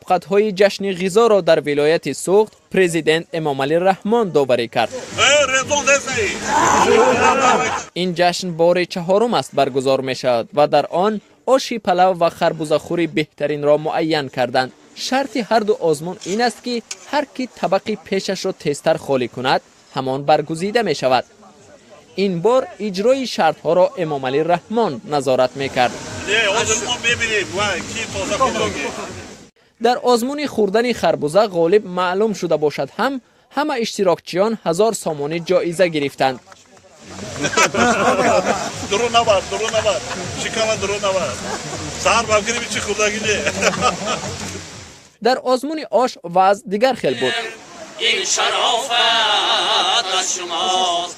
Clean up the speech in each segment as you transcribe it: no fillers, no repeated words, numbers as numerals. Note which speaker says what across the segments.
Speaker 1: Сабқатҳои ҷашни ғизоро дар вилояти Суғд президент Эмомалӣ Раҳмон доварӣ кард. Ин ҷашн бори чаҳорум аст баргузор мешавад ва дар он оши палав ва харбузахӯри беҳтаринро муайян карданд. Шарти ҳарду озмун ин аст, ки ҳар ки табақи пешашро тезтар холӣ кунад, ҳамон баргузида мешавад. Ин бор иҷрои шартҳоро Эмомалӣ Раҳмон назорат мекард. Дар озмуни хӯрдани харбуза ғолиб маълум шуда бошад ҳам, ҳама иштирокчиён 1000 сомонӣ ҷоиза гирифтанд.
Speaker 2: Дуру набар, дуру набар, шикама дуру набар, саҳар бабгири чи хӯрдагӣ не.
Speaker 1: Дар озмуни ош вазъ дигар хел буд.
Speaker 3: Ин шарофат аз шумост.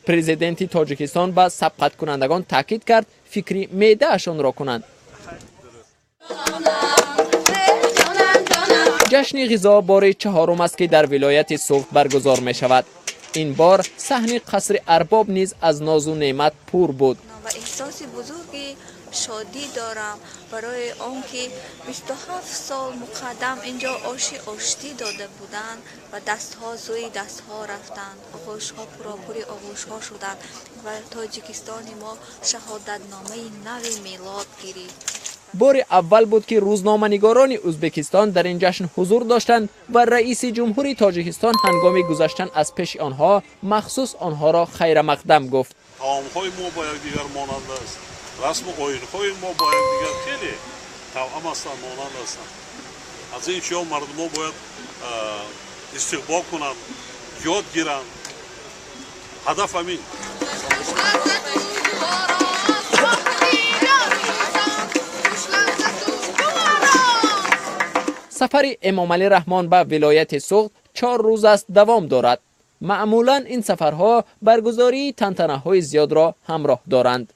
Speaker 1: Президенти Тоҷикистон ба сабқаткунандагон таъкид кард, фикри меъдаашонро кунанд. Ҷашни ғизо бори чаҳорум аст, ки дар вилояти Суғд баргузор мешавад. Ин бор саҳни қасри арбоб низ аз нозу неъмат пур буд.
Speaker 4: Ва эҳсоси бузурги шодӣ дорам барои он ки 27 сол муқаддам инҷо оши оштӣ дода буданд ва дастҳо зӯи дастҳо рафтанд, оғӯшҳо пуропури оғӯшҳо шуданд ва Тоҷикистони мо шаҳодатномаи нави милод гирифт.
Speaker 1: Бори аввал буд, ки рӯзноманигорони Ӯзбекистон дар ин ҷашн ҳузур доштанд ва раиси ҷумҳури Тоҷикистон ҳангоми гузаштан аз пеши онҳо махсус онҳоро хайрамақдам гуфт.
Speaker 2: Таомҳои мо бо якдигар монанд аст, расму оинҳои мо бо якдигар хеле тавъам ҳастанд, монанд ҳастанд. Аз ин чиҳо мардумҳо бояд истиқбол кунанд, ёд гиранд. Ҳадаф ҳамин.
Speaker 1: Сафари Эмомалӣ Раҳмон ба вилояти Суғд 4 рӯз аст давом дорад. Маъмулан ин сафарҳо баргузории тантанаҳои зиёдро ҳамроҳ доранд.